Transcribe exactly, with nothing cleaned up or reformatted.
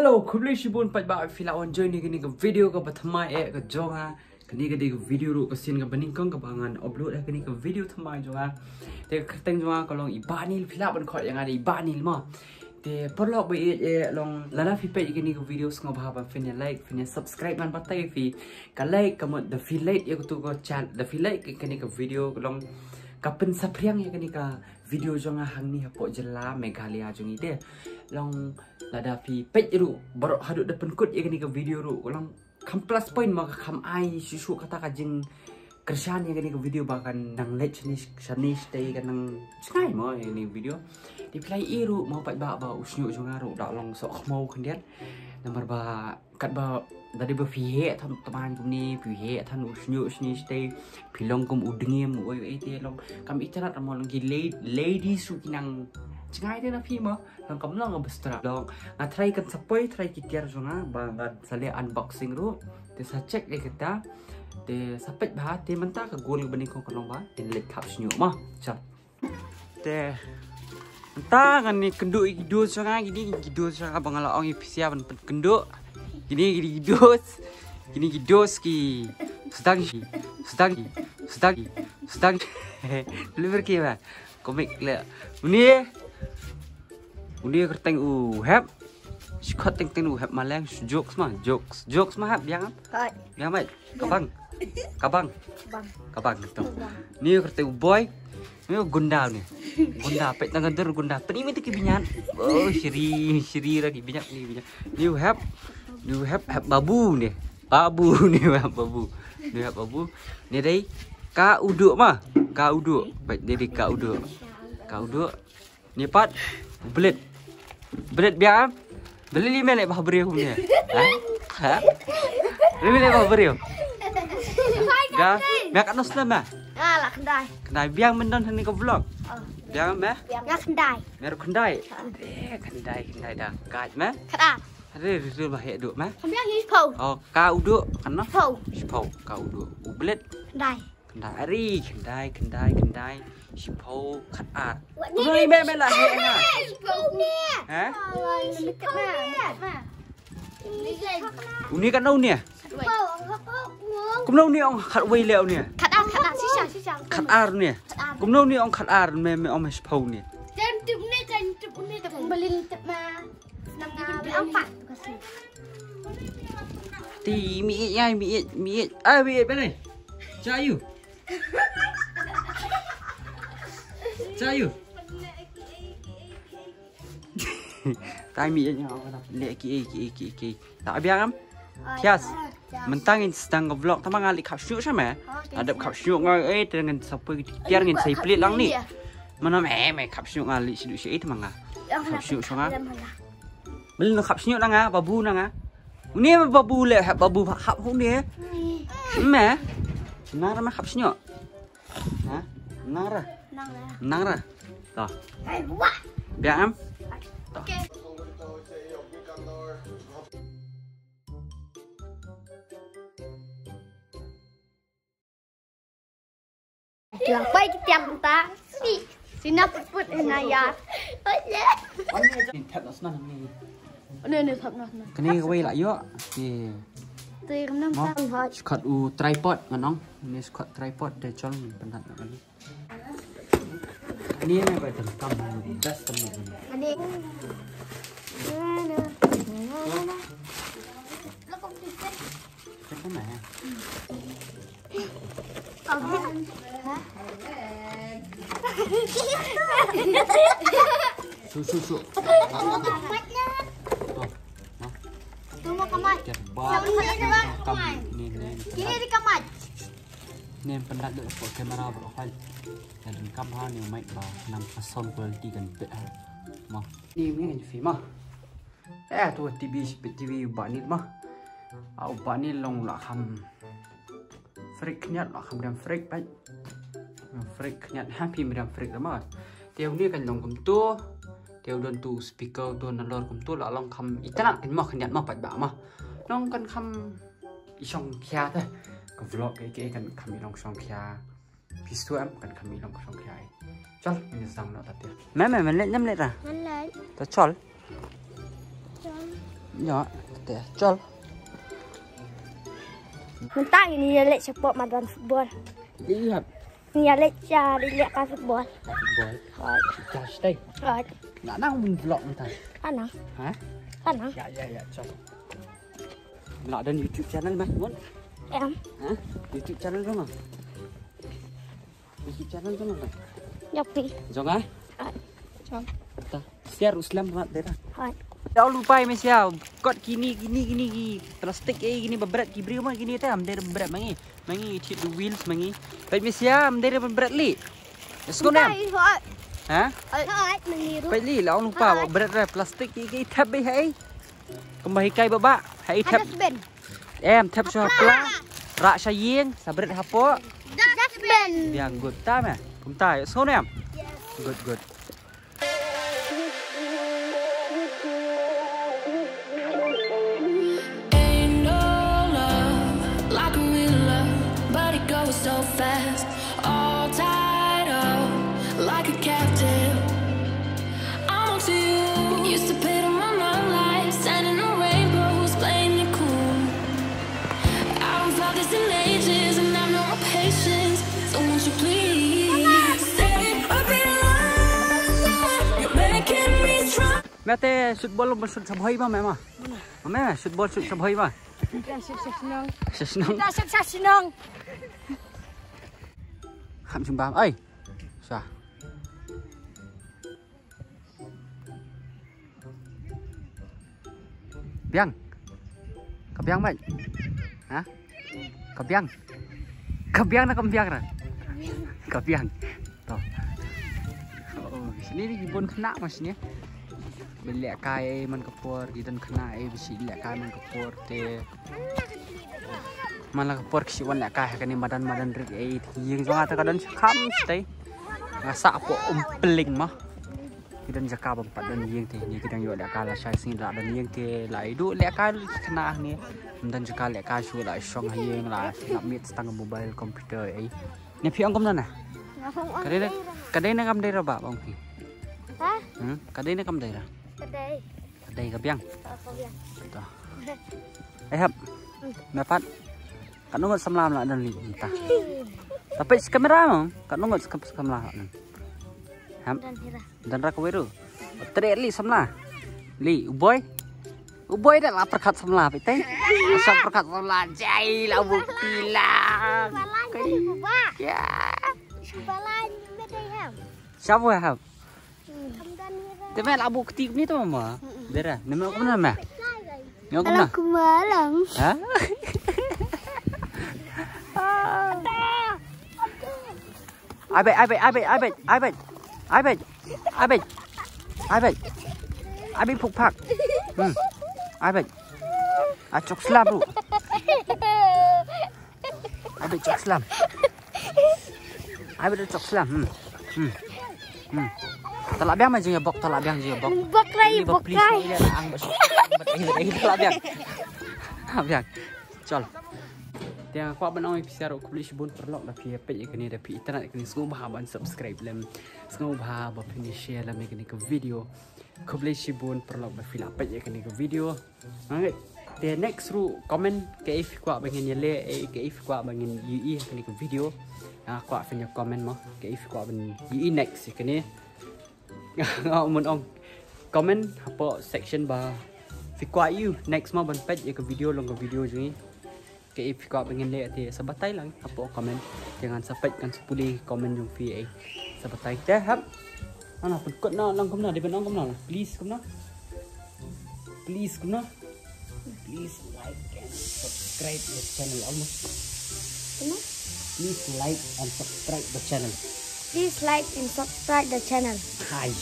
Hello, khublei shibun paidbah phi la wan join ïa kane ka video kaba thymmai eh ka jong nga. Kane ka dei ka video ruh ka sien kaba nyngkong kaba ngan upload ïa kane ka video thymmai jong nga. Te ka kyrteng jong nga ka long i Bah Nil, phi lah ban khot ïa nga da i Bah Nil mo. Te paralok ba ïeit eh, long lada phi peit ïa kane ka video sngewbha ba phin ïa like, phin ïa subscribe, ngan batai ïa phi. Ka like ka mut da phi like ïa katu ka channel, da phi like ïa kane ka video ka long ka pynsaphriang ïa kane ka video jong nga hangne hapoh jylla Meghalaya jong ngi te. Long lada phi peit ruh baroh haduh da pynkut ïa kane ka video ruh ka long kham plus point mo, ka kham ai shuh shuh kata ka jingkyrshan ïa kane ka video ba kan nang leit shane shane shatei, kan nang jngai mo ïa kane ka video. Te phi la ïohi ruh mo paidbah ba u shñiuh jong nga ruh da long soh khmaw khyndiat. Namar ba katba da dei ba phi heh than tymmen kumne, phi heh than u shñiuh shane shatei, phi long kum u dngiem u ei ei te long kam itynnad mo, long ki la- ladies ruh ki nang jngai te na phi mo. Long kam long kaba stra. Long nga try kan sa poi try ki tiar jong nga ba ngan sa leh unboxing ruh. Te sa check ïa kata. Te sa peit bha, te mynta ka goal kaba nyngkong ka long ba ngin leit khap shñiuh mo. Chal. Te mynta ngan ïakynduh ïa ki dos jong nga, kine ki dos jong nga ba nga la ong ïa phi sha ban pynkynduh. Kine ki dos, kine ki dos ki sdang, sdang, sdang, sdang. Liver ki ba. Komik le. Une. Une kyrteng u Hep. Shi khot teng teng u Hep Maleng, jokes ma, jokes. Jokes ma Hep, biang am? Hoi. Biang mai. Kabang. Kabang. Kabang. Kabang gitu. Kabang. Ni kyrteng u Boy. Ni Gunda ni. Gunda, peit tang ka dur Gunda. Peit ni mesti ki binyat. Oh, shiri, shiri lagi binyat ni binyat. Ni u Hep. Ni u Hep, Hep Babu ni. Babu ni Hep Babu. Ni Hep Babu. Ni dei Ka Uduk ma. Ka Uduk. Peit ni dei Ka Uduk. Ka Uduk. Ni pat. Blet. Blet biang am? Blet li me leh bah briew kumne. Ha? Ha? Li me leh bah briew. Ga, me kat nos lama. Ah, lah khyndai. Khyndai biang men don hani ka vlog. Oh. Biang me? Biang. Nga khyndai. Me ruh khyndai. Eh, khyndai, khyndai da. Kat me? Kat ar. Are ri ri bah ya duk me? Biang hi pau. Oh, Ka Uduk kan no? Pau. Shi pau, Ka Uduk. U Blet. Khyndai. Khyndai, ari, khyndai, khyndai, khyndai. Shiphew khat ar. Kumno ïa me, me la heh nga? Shiphew ne. Ha? Shiphew ne. Uni katno uni? Kumno uni ong khatwei leh uni? Khat ar, khat ar, shisha, shisha. Khat ar uni. Khat ar. Kumno uni ong khat ar, me, me ong me shiphew uni. Tem tip ne, tem tip ne, tem balin tip ma. Ti mi ya mi ya mi ya. Ah, mi ya bene. Chayu. Chayu. Tai mi ya le ki ki ki ki. Ta biang am? Thias. Mentang in stang vlog tama ngali khap shu sama. Adap khap shu ngai eh, tengen sapu ki tiar ngin sai plit lang ni. Mana me me khap shu ngali shu shu eh tama nga. Khap shu shu nga. Bel no khap shu na nga, babu na nga. Uni babu le hap babu hap hu ni. Me. Nara ma khap shu. Ha? Nara. Nara. To. Biang am? To. Kilang pai ki tiang ta. Sini. Sina put put na ya. Ni thap na sna ni. Ni ni thap na sna. Kani ka wei la yo. Ki. Ti kam nam sang hot. Shkot u tripod nganong. Ni shkot tripod de chol ni penat na kani. Ni na ba tam tam best tam na kani. Ani. Kan na. Su su su. Tu ma kamai. Ni ni. Ini di kamai. Ni penat deh pok kamera bro kan. Dan kam ha ni mic ba nam ka sound quality kan bet ha. Ma. Ni mi kan fi ma. Eh, tu T V, T V ba ni ma. Au ba ni long la kham. Frik khniat la kham dam frik bai. Frik khniat happy mi dam frik ma. Te u ni kan long kum tu. Te u don tu speaker tu na lor kum tu la long kham itana kan ma khniat ma pat ba ma. Long kan kham i shong khia te. Ka vlog ke ke kan kham i long shong khia. Pistu em kan kham i long shong khia. Chal, ini sang no ta te. Me me me let nem let ra. Ngan lai. Ta chal. Chal. Ïa, te chol. Mynta ngin ïa leit shapoh madan football. Ïa. Ngin ïa leit sha, ïa leit ka football. Football. Hooid. Ka stay. Hooid. Nang nang mun vlog mynta. Ka nang. Ha? Ka nang. Ïa, ïa, ïa, chol. Lah don YouTube channel mah, Mon? Em. Ha? YouTube channel mah. Bisi channel jong nga. Jong phi. Jong nga? Ah, jong. Ta. Share u slem mat dera. Hai. Ïa u lupa ïa me sia. Kot kini, kini, kini, ki plastik eh, kini ba bret ki briew ma kini te, am dera ba bret ma ngi. Ma ngi thied the wheels ma ngi. Peit me sia, am dera ba bret li. Ïa sngewbha. Hai, hai. Ha? Hai, ma ngi ruh. Peit li, la u lupa, hai, ba bret ra plastik ki, ki thep beit hai. Kumba hikai ba ba, hai thep. Ada sben. Em, thep sha pla. Rah sha ïing, sa bret hapoh. Dustbin. Biang, good. Ta me? Kumta, ïa sngewbha em? Yes. Good, good. Ain't no love like a real love, but it goes so fast. All tied up like a captive. I'm on to you. Used to pay to my love life, sending the rainbows, playing it cool. I haven't felt this in ages, and I've no more patience. So won't you please stay a bit longer? You're making me strong. Mete shoot ball, ball shoot sa bhoi ba me ma. Ma me shoot ball shoot sa bhoi ba. Kita shoot sa shnong. Sa shnong. Kita shoot sa shnong. Kham shnong ba. Ai. Sa. Biang. Ka biang bad. Ha? Ka biang. Ka biang na ka biang ra. Ka biang. To. Oh, sini ni ki bun khynnah ma sini. Ba lehkai man ka por, ki don khynnah eh, ba shu lehkai man ka por te. Man la ka por ki shu wan lehkai ha kane madan madan rit eh, ïing jong nga te ka don sha kham shatei. Nga sah hapoh Umpling ma. Ki don jaka bym pat don ïing te, ni ki dang ïoh lehkai la shai sngi la don ïing te, la ïoh lehkai la khynnah ne. Ym don jaka lehkai shu la shong ha ïing la lap miet tang mobile computer eh. Ne phi ong kumno na? Ka dei na, ka dei na kam dei ra ba ong phi? Ha? Hmm? Ka dei na kam dei ra? Ka dei. Ka dei ka biang. Oh, ka biang. To. Eh hap. Hmm. Dapat. Katno ngut samla la don li mynta. Tapi si kamera mo, katno ngut kam-, samla la don. Hap. Don hira. Don ra kawei ruh. Tre li samla. Li, u boi. U boi da la pyrkhat samla, peit te. Sa pyrkhat samla, jai la bukti la. Balan tadi buba. Ya. Balan beda ya. Siapa ya, hap? Hmm. Te me la bukti ni to ma. Dera, ne me kumna me. Me kumna. Alang kumalang. Ha? Abet, abet, abet, abet, abet. Abet. Abet. Abet. Abet phuk phak. Hmm. Abet. Achok slap ru. Abet chok slam. Abet chok slam. Hmm. Hmm. Hmm. Tala biang ma jing bok, tala biang jing bok. Bok rai, bok rai. Tala biang. Ha biang. Chol. Te nga kwah ban ong ïa phi sha ruh khublei shibun paralok da phi ïa peit ïa kane da phi itynnad ïa kane sngewbha ban subscribe lem. Sngewbha ba phin share lem ïa kane ka video. Khublei shibun paralok ba phi la peit ïa kane ka video. Nga ngeit te next ruh comment kaei phi kwah ba ngin ïaleh, eh, kaei phi kwah ba ngin ïohi ha kane ka video. Nga kwah phin ïa comment mo kaei phi kwah ban ïohi next ïa kane. Nga mon ong comment hapoh section ba phi kwah ïohi next mo ban peit ïa ka video long ka video jong ngi. Kaei phi kwah ba ngin leh te sa batai lang hapoh comment. Te ngan sa peit ngan sa pule comment jong phi eh. Sa batai te hap. Ana pynkut na lang kumna, dei ban ong kumna. Please kumna. Please kumna. Please like and subscribe the channel. Almost. Kumna? Please like and subscribe the channel. Please like and subscribe the channel. Hai.